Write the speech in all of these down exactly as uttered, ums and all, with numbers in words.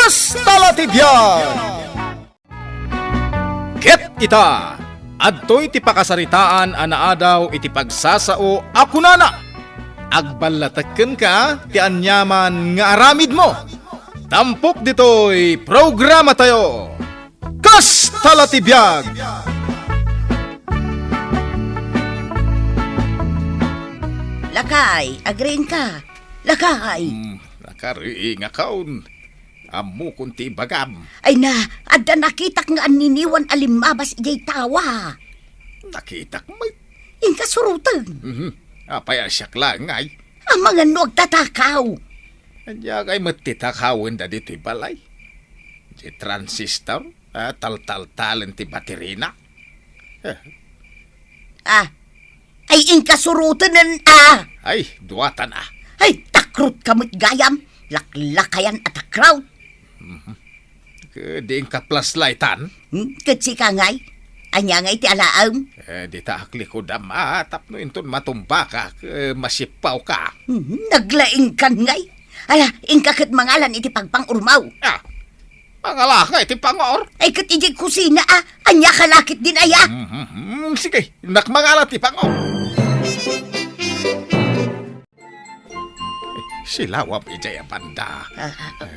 Kasta la ti biag! Ket ita, adtoy ti pakasaritaan a naadaw iti pagsasao a kunana, "Agballatekkenka ti aniaman nga aramidmo." Tampok ditoy programatayo, Kasta la ti biag! Lakay, agriingka. Lakay. Hmm, nakariingakon. Ammokon ti ibagam. Ay na, adda nakitak nga anniniwan a limmabas idiay tawa. Nakitak met. Inka suroten. Mhm. Apay a siak la ngay? Amangan no agtatakaw. Ania ngay met ti takawenda ditoy balay? Ti transistor? Ah, taltaltalen ti baterina? Eh. Ah, ay inka suroten, ah! Ay, duatan, ah. Ay, takrotka met gayam. Laklakayan a takrot. Mhm. Ket di inka flashlightan? Hmm? Ket sika ngay? Ania ngay ti alaem? Eh, dita ak likodam, ah, tapno inton matumbaka, eh, masippawka. Hmm, naglaingkan ngay? Ala, inka ket mangalan iti pagpang-urmaw. Ah, mangalaka iti pang-or? Ay, ket idiay kusina, ah. Ania ka lakit din aya? Hmm, hmm, hmm, sige, innak mangalan ti pang-or. Silawam idiay a banda. Ah, ah, ah.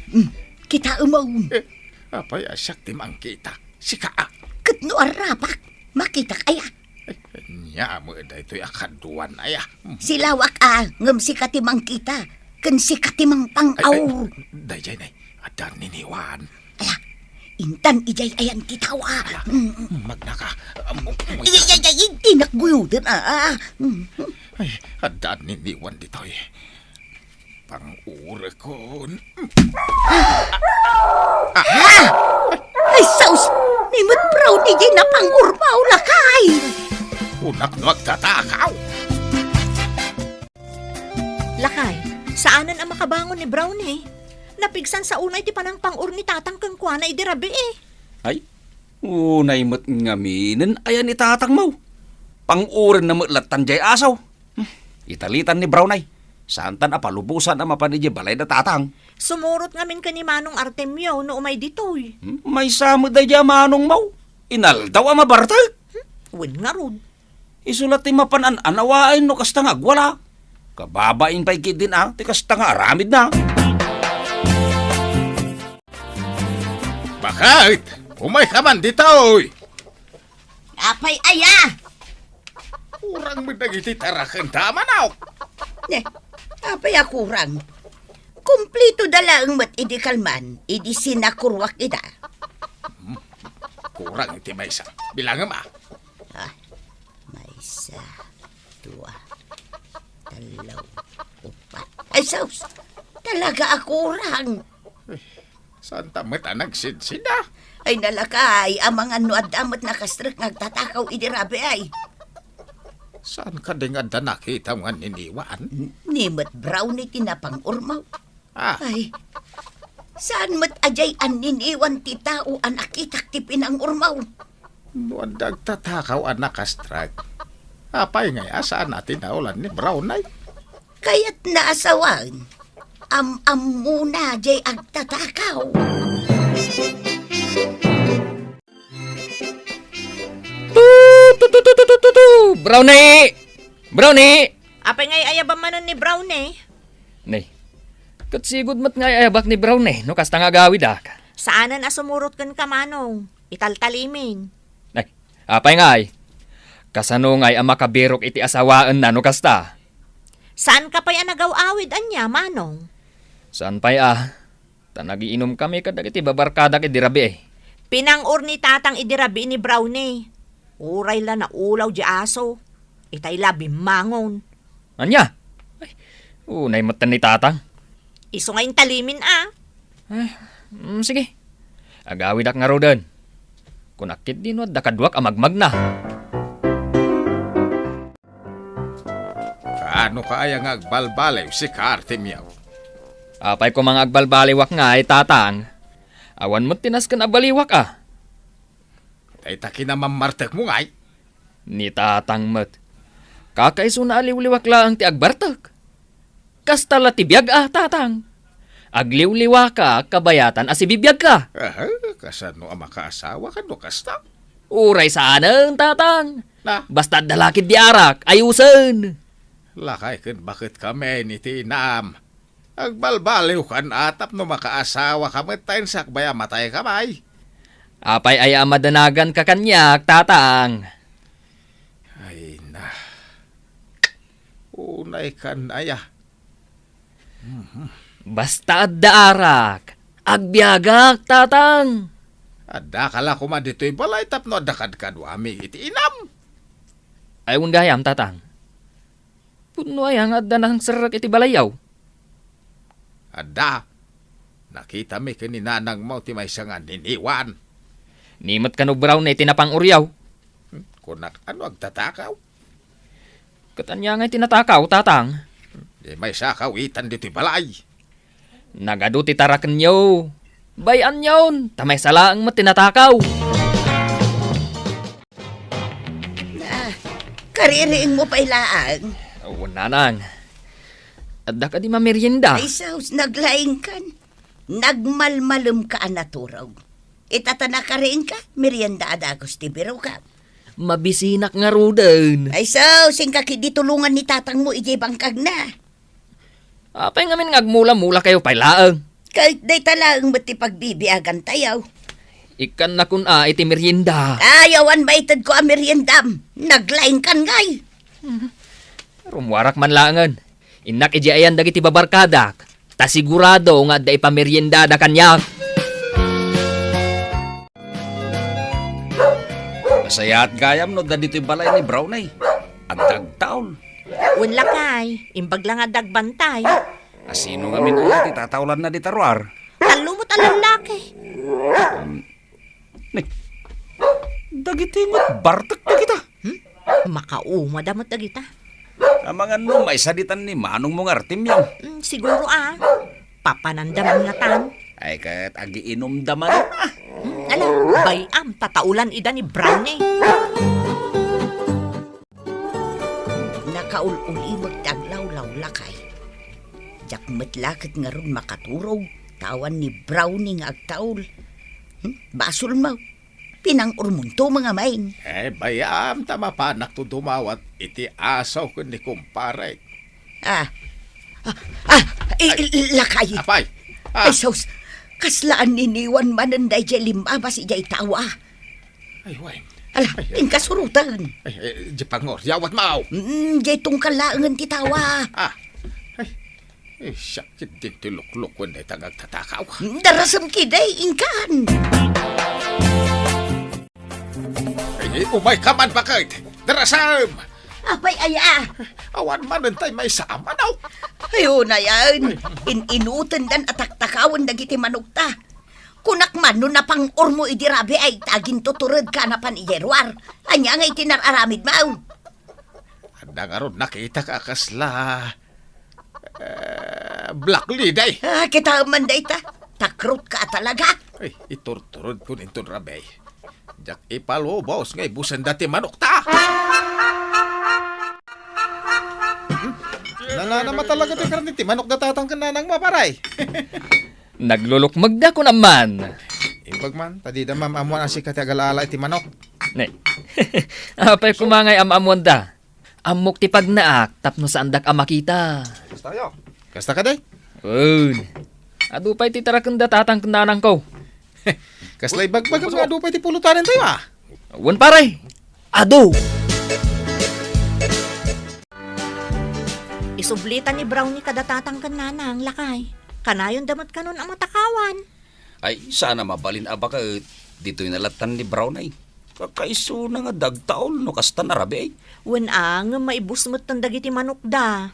Hmm, kitaem. Eh, apay a siak ti mangkita? Sika, ah. Ket no arrapak, makitak aya? Ay, ania met daytoy a kaduan aya? Hmm. Silawak, ah, ngem sika ti mangkita, ken sika ti mangpang-aw. Ay, ay, daydiay nay, adda niniwan. Ala, intan idiay ayan ti tawa. Ala, mm, mm, magnaka. Am-, am-, Ay, ay, ay, ay, ay, di nakguyuden, ah, ah. Mm, mm. Ay, adda niniwan ditoy. Pang-urekon. Ah! Ay, sus! Ni met Brownie diay napang-urmaw, lakay! Kunak no agtatakaw. Lakay, saanen a makabangon ni Brownie. Napigsan sa unay ti panangpang-or ni Tatang kenkuana idi rabii. Ay, unay met ngaminen aya ni Tatang, maw. Pang-orenna met lattan diay aso. Hmm, italitan ni Brown ay. Saantan a palubosan a mapan idiay balay da Tatang. Sumurot ngamin ken ni Manong Artemio no umay ditoy. Hmm, maysa met daydiay a manong, maw. Inaldaw a mabartek. Hmm, wen ngarud. Isu la ti mapan an-anawaen no kasta nga agwala. Kababain pay ketdin a ti kasta nga aramidna. Baket, umayka man ditoy. Apay aya? Kurang met dagiti tarakenta a manok. Ne, apay a kurang? Kumplito da laeng met idi kalman, idi sinakurwak ida. Hmm. Kurang iti maysa. Bilangem a. Ah, maysa, dua, tallo, upat. Ay, sus! Talaga a kurang. Saanta met a nagsidsida? Ay, nalakay, amangan no adda met nakastrek nga agtatakaw idi rabii ay. Saan kadi nga adda nakitam nga niniwan? N-, ni met Brownie ti napang-urmaw. Ah. Ay, saan met a diay anniniwan ti tao a nakitak ti pinang-urmaw? No adda agtatakaw a nakastrek, apay ngay a saan a tinaolan ni Brownie? Kayatna a sawen, am-ammona diay agtatakaw. Tu, tu, tu, tu, tu, tu, tu, tu! Brownie! Brownie! Apay ngay ayabam manen ni Brownie? Nay, ket sigud met nga ayabak ni Brownie no kasta nga agawidak. Saanen a sumurot kenka, Manong. Italtalimin. Nay, apay ngay? Kasano ngay a makabirok iti asawaenna no kasta? Saanka pay a nagaw-awid ania, Manong? Saan pay a? Ta nagiinumkami kadagiti babarkadak idi rabii. Pinang-or ni Tatang idi rabii ni Brownie. Uray la naulaw di aso. Itay la bimmangon. Ania? Ay, unay metten ni Tatang. Isu nga intalimin a. Ay, mm, sige. Agawidak ngaruden. Kunak ketdi no adda kaduak a magmagna. Kaano ka aya nga agbalbaliw, sika, Artemio? Apay koma nga agbalbaliwak ngay, Tatang? Awan met ti nasken a baliwak a. Dayta kinamammartekmo ngay? Ni Tatang met. Kakaisuna a liwliwak laeng ti agbartek. Kasta la ti biag a, Tatang. Agliwliwaka, kabayatan a sibibiagka. Ah, kasano a makaasawa kano kasta? Uray saanen, Tatang. Na? Basta adda la ketdi arak, ayusen. Lakay ken baket kami iti inam. Agbalbaliwkan a tapno makaasawaka met ta insakbay a matayka, bay. Apay aya a madanaganka kaniak, Tatang? Ay na. Unay kan aya. Mhm. Basta adda arak, agbiagak, Tatang. Addaka la koma ditoy balay tapno adda kadkaduami iti inam. Ay, wen gayam, Tatang. Pudno aya nga adda nangserrek iti balayyo? Adda. Nakitami ken ni nanangmo ti maysa nga niniwan. Ni met kano Brownie ti napang-uryaw? Hmm, kunak, ano agtatakaw? Ket ania nga iti natakaw, Tatang? Di maysa a kawitan ditoy balay. Nagadu ti tarakenyo. Bay-anyon, ta maysa laeng met ti natakaw. Ah, kaririingmo pay laeng? Awan, Nanang. Adda kadi mamerienda? Ay, sus, naglaingkan. Nagmalmalemka a naturog. Ita ta nakariingka, merienda a dagus ti biroka. Mabisinak ngaruden. Ay, sus, inka ketdi tulongan ni tatangmo idiay bangkagna. Apay ngamin nga agmula-mulakayo pay laeng? Ket dayta laeng met ti pagbibiagantayo. Ikkannakon a iti merienda. Ay, awan maitedko a meriendam. Naglaingkan ngay. Rummuarak man laengen. Innak idiay ayan dagiti babarkadak, ta sigurado nga adda ipameriendada kaniak. Nasayaat gayam no adda ditoy balay ni Brownie. Adda agtaol. Wen lakay, imbag la nga adda agbantay. A sino ngamin aya ti tataolanna dita ruar? Tallo met a lallaki. Um, ni, dagiti met bartek dagita. Hmm? Makaumada met dagita. Amangan no, maisaditan ni manongmo nga Artemio. Hmm, siguro a. Papananda man ngatan. Ay, ket agiinumda man. Hmm, ala, bay-am, tataolan ida ni Brownie. Nakaul-ulimekta aglawlaw, lakay. Diak met la ket ngarud makaturog, ta awan ni Brownie nga agtaol. Hmm? Basolmo. Pinang-urmonto, mga main. Eh, bay-am ta mapanakto dumawat iti asaw ken ni kumparek. Ah. Ah, ah, i-, Ay. i-, lakay. Apay. Ah. Ay, sus. Kasla a niniwan manen daydiay limbabas idiay tawa. Ay, wen. Ala, Ay, ay. Inka suroten. Ay, ay, di pangor, yawat maaw. Mm, di tungkal laengen ti tawa. Ah. Ay. Eh, siak ket din ti lukluk wen dayta nga agtatakaw. Mm, darasem kidi, inkan. Ay, umay ka man, baket. Darasem! Apay aya? Awan manen tay maysa a manok. Ay, unayen. In-inutendan a taktakawen dagiti manokta. Kunak man no napang-urmo idi rabii ta agintuturedka a napan idiay ruar. Ania nga iti nar-aramidmo? Adda ngarud nakitak a kasla, eh, black lady. Ah, kitaem man dayta. Takrotka a talaga. Ay, iturturedkon inton rabii. Diak ipalubos nga ibusenda ti manokta. Hmm? Nananama talaga ti karne ti manok da tatang ken nanangmo, pare. Naglulukmegda kunam man. Imbag man, ta dida maam-ammuan a sika ti agalaala iti manok. Ne. Apay koma nga am-ammuanda? Ammok ti pagnaak tapno saandak a makita. Kasta kayo? Kasta kadi? Wen. Adu pay ti tarakenda tatang ken nanangko. Kasla ibagbagam nga adu pay ti pulutanentayo, a? Wen, pare. Adu. Isublitan ni Brownie kada tatang ken nanang, lakay. Kanayonda met kanon a matakawan. Ay, saan a mabalin a baket. Ditoy nalattan ni Brownie. Kakaisuna nga dagtaol no kasta narabii. Wen a, ngem maibus metten dagiti manokda.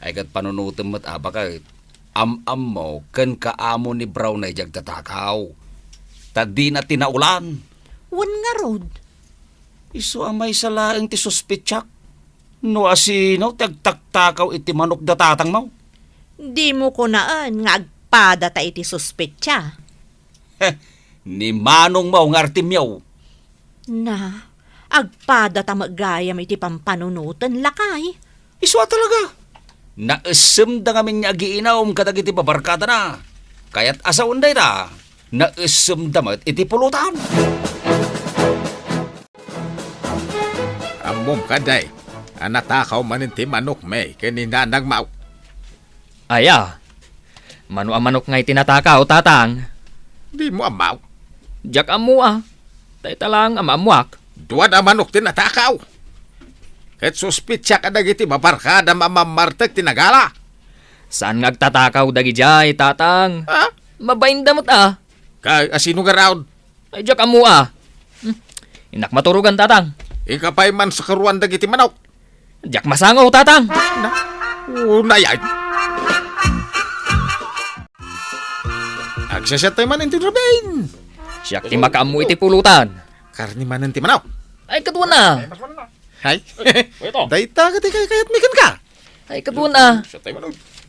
Ay, ket panunotem met a baket. Am-ammo ken kaamo ni Brownie diay agtatakaw. Ta dina tinaolan. Wen ngarud. Isu a maysa laeng ti suspetsak. No asino ti agtaktakaw iti manok da tatangmo? Dimo kunaen nga agpadata iti suspetsa. Heh, ni manongmo nga Artemio. Na, agpadata met gayam iti pampanunoten, lakay. Isu a talaga. Naessemda ngamin nga agiinum kadagiti babarkadana. Kayat a sawen dayta, naessemda met iti pulutan. Ammom kadi a natakaw manen ti manokmi ken ni Nanang Mao? Aya, mano a manok nga iti natakaw, Tatang? Dimo ammo? Diak ammo a. Dayta laeng a maammoak. Dua a manok ti natakaw. Ket suspetsak a dagiti babarkadam a mammartek ti nagala. Saan nga agtatakaw dagidiay, Tatang? Ha? Mabainda met a. Kay, a sino ngarud? Ay, diak ammo a. Hmm. Innak maturogan, Tatang. Ika pay man sakaruan dagiti manok. Diak masango, Tatang. Na, unay ay. Agsisiat tayo manen ti Robin. Siak ti makaammo iti pulutan. Karne manen ti manok. Ay, kaduana. Hay. Dayta ket kaykayatmi kenka. Ay, kaduana.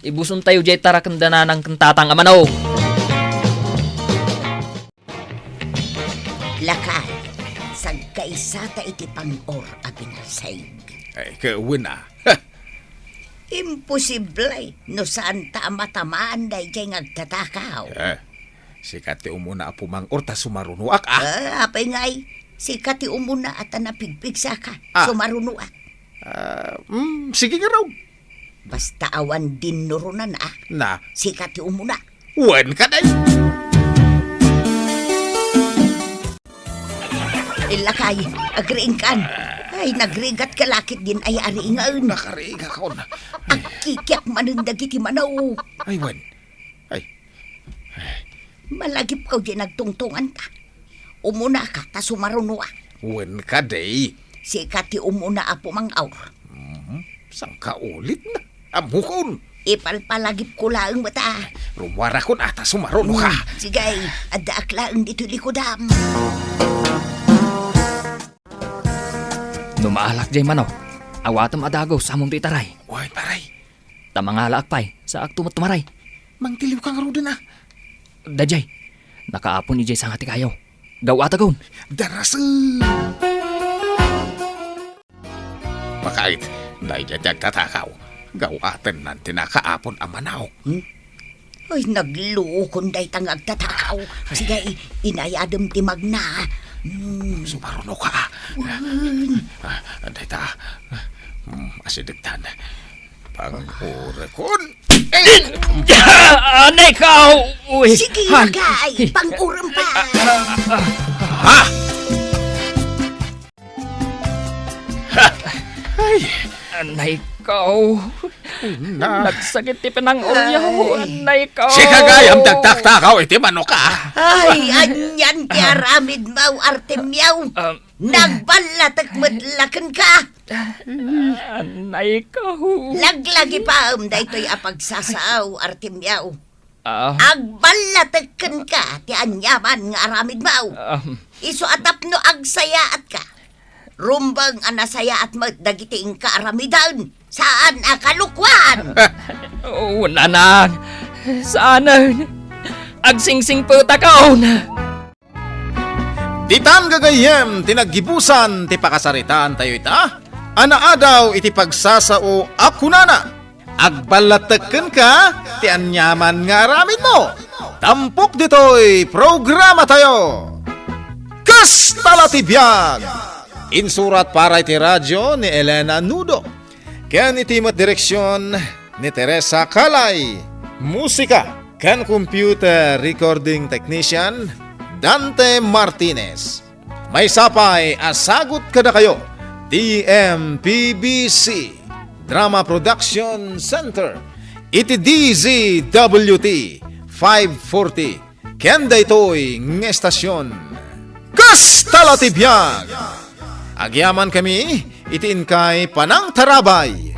Ibuson tayo diay taraken da Nanang ken Tatang a manok. Lakay, sagkaysata iti pang-or a binarseg. Ay, kawen a. Imposible no saan ta a matamaan daydiay nga agtatakaw. Eh, sika ti umuna a pumang-or ta sumarunoak, ah. Ah, apay ngay, sika ti umuna a ta napigpigsaka, ah, sumarunoak. Ah, mm, sige ngarud. Basta awan dinnuronan, ah. Na? Sika ti umuna. Wen kadi. Lakay, agriingkan. Ay, nagrigat ka lakit din ay ariingen. Nakariingakon. Agkikiak manen dagiti manok. Ay, wen. Ay. Malagipkaw diay nagtungtunganta. Umunaka ta sumarunoak. Wen kadi. Sika ti umuna a pumang-or. Mhm. Sangkaulit na. Ammokon. Ipalpalagipko laeng met a. Rummuarakon a ta sumarunoka. Hmm, sige, addaak laeng ditoy likodam. No maalak diay manok, awatem a dagus ammom ti itaray. Wen, pare. Ta mangalaak pay, saakto met tumaray. Mangtiliwka ngaruden a. Daydiay, nakaapon idiay sanga ti kayo. Gaw-atagon. Darasen! Makait, daydiay ti agtatakaw. Gaw-atennan ti nakaapon a manok. Hmm? Ay, naglukon dayta nga agtatakaw. Sige, i-, inayadem ti magna. Hmm. Sumarunoka. Wen. Ah, dayta. Hmm, asidegtan. Pang-urekon. Anay ka! Uy! Sige, lakay! Pang-urem pa! Ha? Ha! Ay! Anay ka! Na. Nagsakit ti pinang-uryaw. Ay. Anay ka! Sika gayam ti agtatakaw iti manok a. Ay, anian ti aramidmo, Artemio? Um, nagballatek met la kenka. Anay ka, ho. Laglagipem daytoy a pagsasao, Artemio. Ah. Agballatek kenka ti aniaman nga aramidmo. Ah. Isu a tapno agsayaatka, rumbeng a nasayaat met dagiti inka aramiden. Saan a kalokuan! Oh, nanang. Saanen. Agsingsingpetakon. Ditan gagayyem ti naggibusan ti pakasaritaantayo ita, a naadaw iti pagsasao a kunana, "Agballatek kenka ti aniaman nga aramidmo." Tampok ditoy programatayo, Kasta la ti biag! Insurat para iti radio ni Elena Nudo, ken iti met direksion ni Teresa Calay. Musika ken computer recording technician, Dante Martinez. Maysa pay a sagut kadakayo ti M P B C Drama Production Center iti D Z W T five forty ken daytoy nga estasion. Kasta la ti biag! Agyamankami iti inkay panangtarabay.